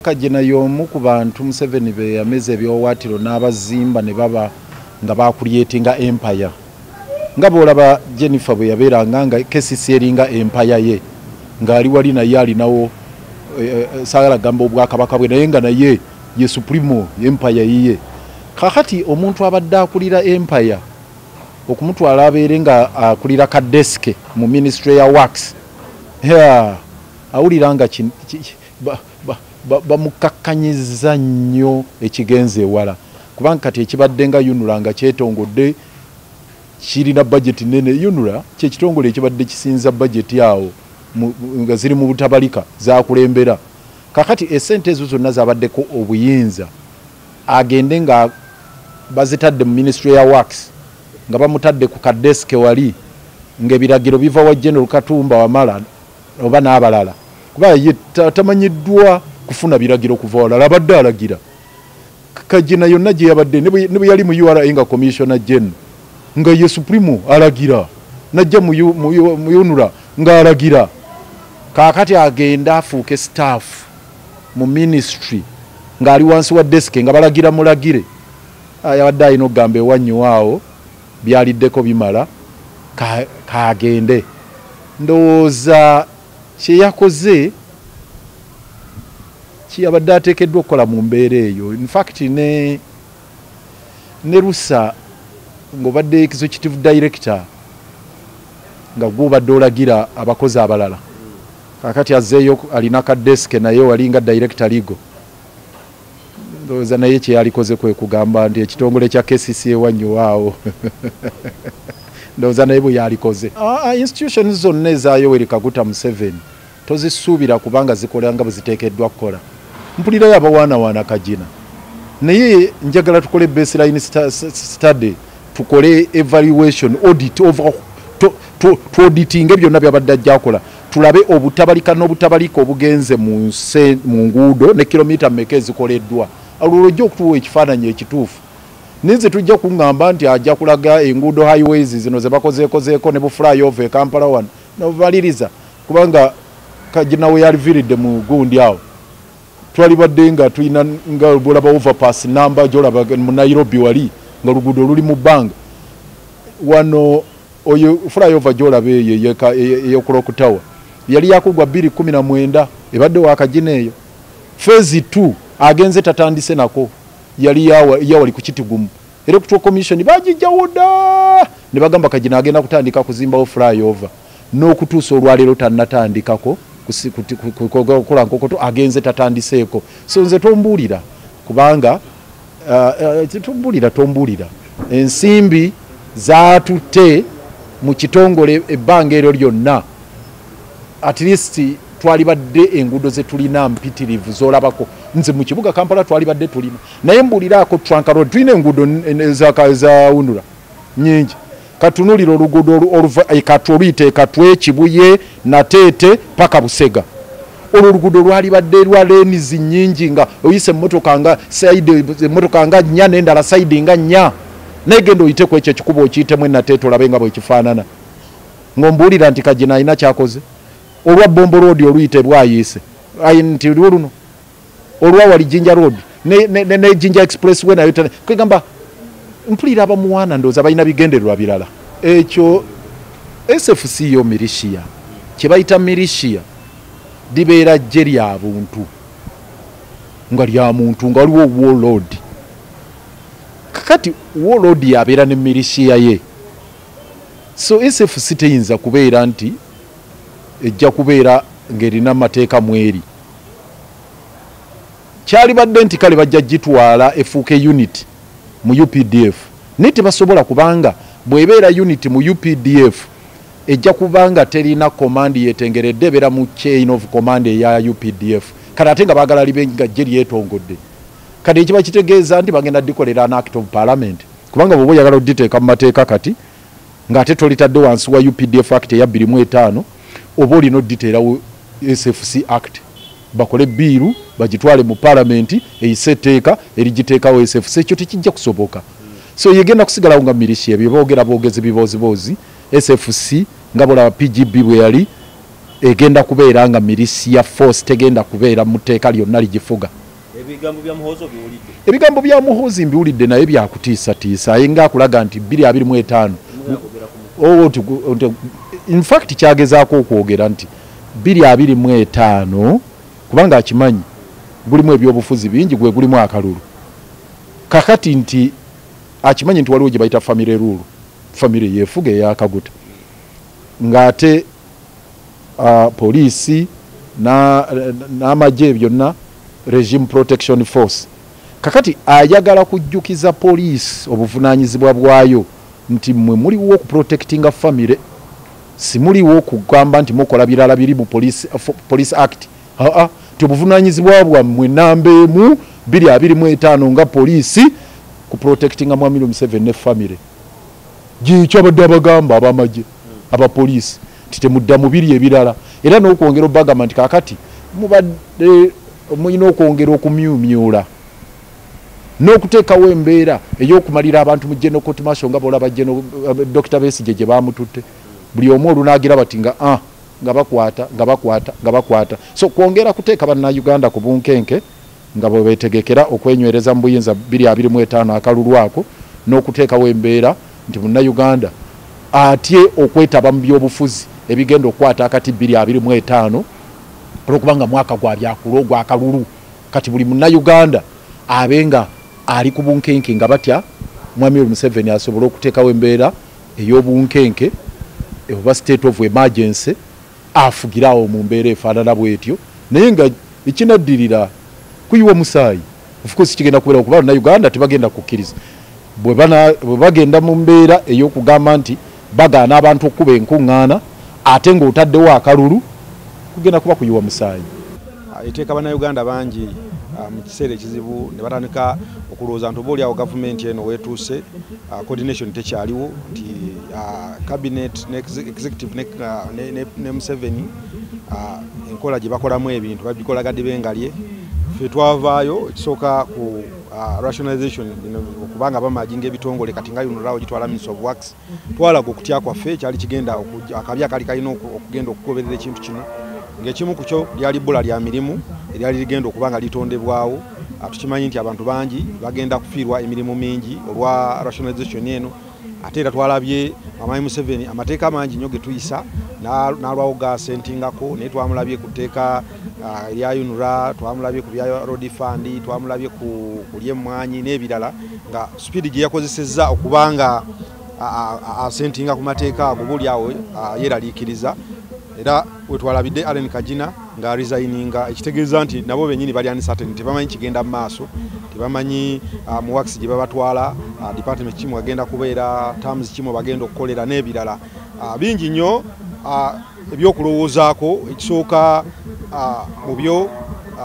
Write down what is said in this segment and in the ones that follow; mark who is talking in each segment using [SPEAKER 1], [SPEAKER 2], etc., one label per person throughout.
[SPEAKER 1] Kagina y'omu ku bantu Museveni be yameza ebiwaawaatiro n'abazimba ne baba nga bacreatinga empire, nga bw'olaba Jennifer bwe yabeeranga nga KCC eringa empire ye, ng'ali wali naye alinawo, saagala gamba obwakabaka bwe, naye nga naye ye supremo empire yiye. Kakati omuntu abadde akulira empire okumutwala abeere nga akulira ka desk mu ministry ya works, awulira nga bamukakkanyiza nnyo ekigenze ewala, kubanga kati ekibadde nga UNRA nga kyetongodde kirina budget nene. UNRA kyekitongole ekibadde kisinza budget awo nga ziri mu butabalika zakulembera. Kakati esente ezo zonna zabaddeko obuyinza agende nga bazitadde mu ministry ya works, nga bamutadde ku kadesk wali, ng'ebiragiro biva wa General Katumba Wamala oba n'abalala, kuba ye tamanyiddwa kufuna biragiro kuva walala, abadde alagira. Kagina yonna gye yabadde ne bwe yali mu URA nga commissioner general, nga ye supremo alagira, najja mu UNRA nga alagira. Kaakati agenda afuuke staff mu ministry ng'ali wansi wa desk nga balagira mulagire. Yabadde alina okugamba ewannyo awo byaliddeko bimala, kagende. Ndowooza kye yakoze kiyabadde ateekeddwa okukola mu mbeera eyo. In fact ne Rusa ng'obadde executive director nga gw'obadde olagira abakozi abalala, kakati azzeeyo alina ka desk naye wali nga director legal. Ndowooza naye kye yalikoze kwe kugamba nti ekitongole kya KCC ewannyo awo. Ndowooza naye bwe yalikoze. Institutions zonna eza Yoweri Kaguta Museveni tozisuubira kubanga zikola nga bwe ziteekeddwa kukola. Mpulirayo abawaanawaana Kagina, naye njagala tukole baseline study, tukole evaluation, audit, tuauditinge byonna byabadde ajja akola, tulabe obutabalika n'obutabalika obugenze mu nguudo ne kilomita mmeka ezikoleddwa. Olwo ojja okutuwa ekifaananyi ekituufu. Ninze tujja kuŋŋamba nti ajja kulaga enguudo highways zino ze bakozeekozeeko ne bu flyover e Kampala wano nobaliriza, kubanga Kagina we yaliviiridde mu gundi awo twalibadde nga tulina nga bw'olaba overpass namba gy'olaba mu Nairobi wali nga oluguudo luli mu bbanga. Wano oyo flyover gy'olaba eyo ey'e Clock Tower yali yakugwa 2019, ebadde wa Kagina eyo. Phase 2 agenze tatandise nako, yali yawali ku Kitigumu. Electoral Commission bagijjawo dda ne bagamba Kagina agenda kutandika kuzimbawo flyover, n'okutuusa olwaleero tannatandikako kukola nkokoto, agenze tatandiseeko. So nze tombuulira, kubanga tombuulira ensimbi zaatutte mu kitongole ebbanga eryo lyonna. At least twalibadde enguudo ze tulina mpitirivu z'olabako. Nze mu kibuga Kampala twalibadde tulina, naye mbuuliraako Trunk Road tulina enguudo eza UNRA nnyingi. Katunulira oluguudo oluva Ekatwe oluyita Ekatwe, Kibuye, Nateete paka Busega. Olwo oluguudo lwalibadde lwa lanes nnyingi, nga oyise emmotoka nga side emmotoka nga nnya n'endala side nga nnya, naye genda oyiteko ekyo ekikubo okiyitemu Nateete olabe nga bwe kifaanana. Ng'ombuulira nti Kagina alina ky'akoze. Olwa Bombo Road oluyita Bwayiise nti luno olwa wali Jinja Road ne Jinja Expressway nayo kwegamba mpulira abamuwaana, ndowooza balina bigendererwa birala. Ekyo SFC yo militia, kye bayita militia libeera ggye lya buntu, nga lya muntu, nga waliwo warlord. Kakati warlord yabeera ne militia ye. So SFC teyinza kubeera nti ejja kubeera ng'erina amateeka mweri. Kyalibadde nti kale bajja gitwala efuuke unit mu UPDF, naye tebasobola, kubanga bw'ebeera unit mu UPDF ejja kubanga terina command yetengeredde, ebeera mu chain of command eya UPDF. Kale ate nga baagala libe nga ggye lyetongodde. Kati ekiba kitegeeza nti bagenda dikolera an act of parliament, kubanga bw'oba oyagala oditeeka mu mateeka kati ng'ate tolitadde wansi wa UPDF Act eya 2005, oba olina oditeerawo SFC Act, bakole bill bagitwale mu parliament eyise etteeka erigiteekawo SFC. Ekyo tekijja kusoboka. So yegenda kusigalawo nga militia. Ebyo boogera boogezi bibooziboozi. SFC nga bolaba PGB bwe yali. Egenda kubeera nga militia force, tegenda kubeera mu tteeka lyonna ligifuga.
[SPEAKER 2] Ebigambo bya Muhoozi obiwulidde?
[SPEAKER 1] Ebigambo bya Muhoozi mbiwulidde, naye byakutiisatiisa, aye nga akulaga nti 2025, in fact kyagezaako okwogera nti 2025, kubanga akimanyi gulimu ebyobufuzi bingi, gwe gulimu akalulu. Kakati nti akimanyi nti waliwo gye bayita family rule, family yeefuga eyakaguta, ng'ate poliisi n'amagye byonna regime protection force. Kakati ayagala kujjukiza poliisi obuvunaanyizibwa bwayo nti mmwe muliwo okuprotectinga family, si muliwo okugamba nti mukola birala biri mu police act. Aa, nti obuvunaanyizibwa bwammwe namba emu 2025 nga poliisi kuprotectinga Mwami Museveni ne family. Gikyo abadde abagamba abamagye abapoliisi nti temudda mu biri ebirala, era n'okwongera obagamba nti kakati mubadde mulina okwongera okumyumyula n'okuteekawo embeera ey'okumalira abantu mu General Court Martial, nga bolaba Dr. Besigye gye bamututte, buli omu olunaagira bati nga nga bakwata nga bakwata nga bakwata. So kwongera kuteeka bannayuganda ku bunkenke nga bwe beetegekera okwenywereza mu buyinza 2025 akalulu ako, n'okuteekawo embeera nti munnayuganda atye okwetaba mu byobufuzi ebigenda okukwata akati 2025, olwokubanga mwaka gwa byakulo ogw'akalulu. Kati buli munnayuganda abe nga ali ku bunkenke nga batya Mwami Museveni asobole okuteekawo embeera ey'obunkenke oba state of emergency, afugirawo mu mbeera efaanana bwetyo. Naye nga ekinaddirira kuyiwa musaayi, of course kigenda kubeera, okuba bannayuganda tebagenda kukkiriza bwe bagenda mu mbeera ey'okugamba nti bagaana abantu okukuba enkuŋŋaana ate ng'otaddewo akalulu, kugenda kuba kuyiwa musaayi.
[SPEAKER 3] Eteeka bannayuganda bangi mu kiseera ekizibu ne batandika okulowooza nti oba oliawo gavumenti eno weetuuse coordination tekyaliwo, nti cabinet ne executive ne Museveni enkola gye bakolamu ebintu babikola gadibengalye. Ffe twavaayo ekisooka ku rationalization, okubanga bamajinga ebitongole kati nga UNRA gitwala Ministry of Works, twalaga okutya kwaffe kyali kigenda akabi akali kalina okugenda okugoberera ekintu kino, ng'ekimu ku kyo lyali bbula lya mirimu eryali ligenda okuba nga litondebwawo. Tukimanyi nti abantu bangi bagenda kufiirwa emirimu mingi olwa rationalization eno. Ate era twalabye Mwami Museveni amateeka mangi nnyo ge tuyisa n'alwawo gasentingako, naye twamulabye ku tteeka erya UNRA, twamulabye ku bya road fund, twamulabye ku ly'emmwanyi n'ebirala, nga speed gye yakozesezza okuba nga asentinga ku mateeka ago buli awo yeeraliikiriza. Era we twalabidde Allen Kagina nga resigninga, ekitegeeza nti nabo bennyini bali uncertain, tebamanyi kigenda mu maaso, tebamanyi mu works gye babatwala, department kimu bagenda kubeera, terms kimu bagenda okukolera n'ebirala bingi nnyo ebyokulowoozaako. Ekisooka mu byo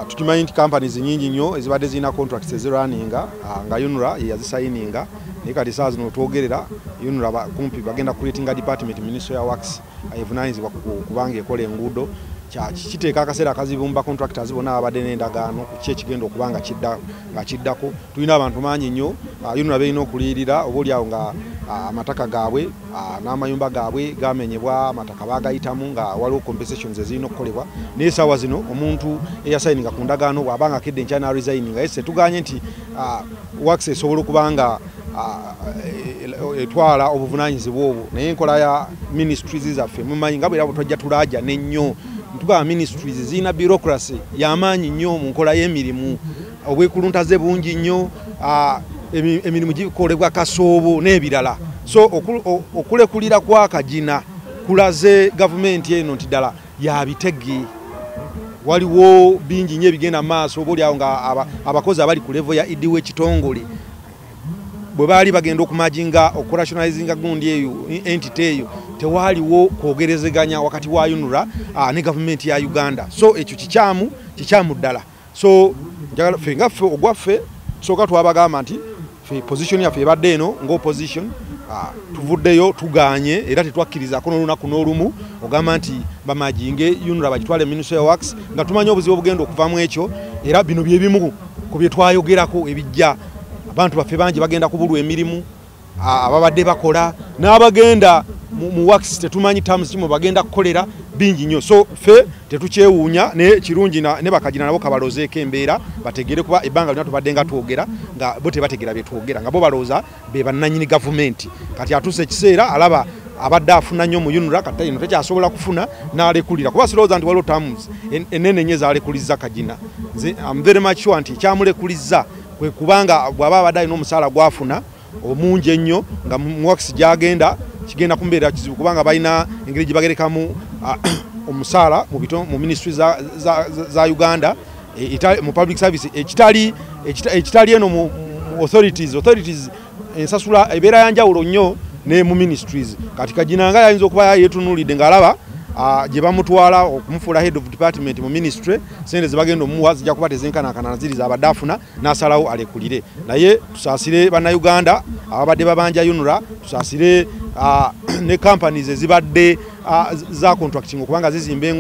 [SPEAKER 3] tukimanyi nti companies nyingi nnyo ezibadde zirina contracts ezirunninga nga UNRA ye yazisayininga, naye kati saa zino twogerera UNRA kumpi bagenda creatinga department Ministry ya Works evunaanyizibwa kubanga ekola enguudo. Kiteeka akaseera akazibu mu bacontractors bonna ababadde n'endagaano ku ki ekigenda okuba nga kiddako. Tulina abantu mangi nnyo UNRA beerina okuliyirira oba oliawo nga amataka gaabwe n'amayumba gaabwe gamenyebwa, amataka baagayitamu nga waliwo compensations ezirina okukolebwa. Naye essaawa zino omuntu eyasayininga ku ndagaano bw'aba nga akedde enkya n'aresigninga, yese tuganye nti works esobola okuba nga etwala obuvunaanyizibwa obwo, naye enkola ya ministries zaffe mumanyi nga bwe twajja tulaaja n'ennyo ntugamba ministries zirina bureaucracy y'amaanyi nnyo mu nkola y'emirimu, obwekuluntaze bungi nnyo, emirimu gikolebwa kasoobo n'ebirala. So okulekulira kwa Kagina kulaze gavumenti eno nti ddala yabitege, waliwo bingi nnyo ebigenda mu maaso oba oliawo nga abakozi abali ku level ya ED w'ekitongole bwe baali bagenda okumajinga okurationalizinga gundi eyo entity eyo, tewaaliwo kwogerezeganya wakati wa UNRA ne gavumenti ya Uganda. So ekyo kikyamu, kikyamu ddala. So njagala ffe nga ffe ogwaffe tusooka twabagamba nti ffe position yaffe ebadde eno ng'opposition, tuvuddeyo tuganye era tetwakkirizako n'olunaku n'olumu ogamba nti bamajinge UNRA bagitwale Ministry of Works, nga tumanyi obuzibu obugenda okuvamu ekyo. Era bino bye bimu ku bye twayogerako ebijja. Abantu baffe bangi bagenda kubulwa emirimu, ababadde bakola n'abagenda mu works tetumanyi terms kimu bagenda kukolera. Bingi nnyo. So ffe tetukyewuunya, naye kirungi ne bakagina nabo kabalozeeko embeera bategeere, kuba ebbanga lyonna tubadde nga twogera nga bo tebategeera bye twogera, nga bo balowooza be bannannyini gavumenti. Kati atuuse ekiseera alaba abadde afuna nnyo mu UNRA, kati eno tekyasobola kufuna n'alekulira, kuba sirowooza nti waliwo terms ennene nnyo ezalekulizza Kagina. Nze am very much sure nti ekyamulekulizza kwe kubanga bw'aba abadde alina omusaala gw'afuna omungi ennyo, nga mu works gy'agenda kigenda kumbeera kizibu, kubanga balina engeri gye bagerekamu omusaala mu ministry za Uganda, mu public service, ekitali eno mu authorities ensasula ebeera ya njawulo nnyo ne mu ministries. Kati Kagina nga yayinza okuba yeetunuulidde ng'alaba gye bamutwala okumufuula head of department mu ministry, sente zebagenda omuwa zijja kuba tezenkanankana ziri zabadde afuna, n'asalawo alekulire. Naye tusaasire Bannayuganda ababadde babanja UNRA, tusaasire ne companies ezibadde za contracting okubanga zizimba.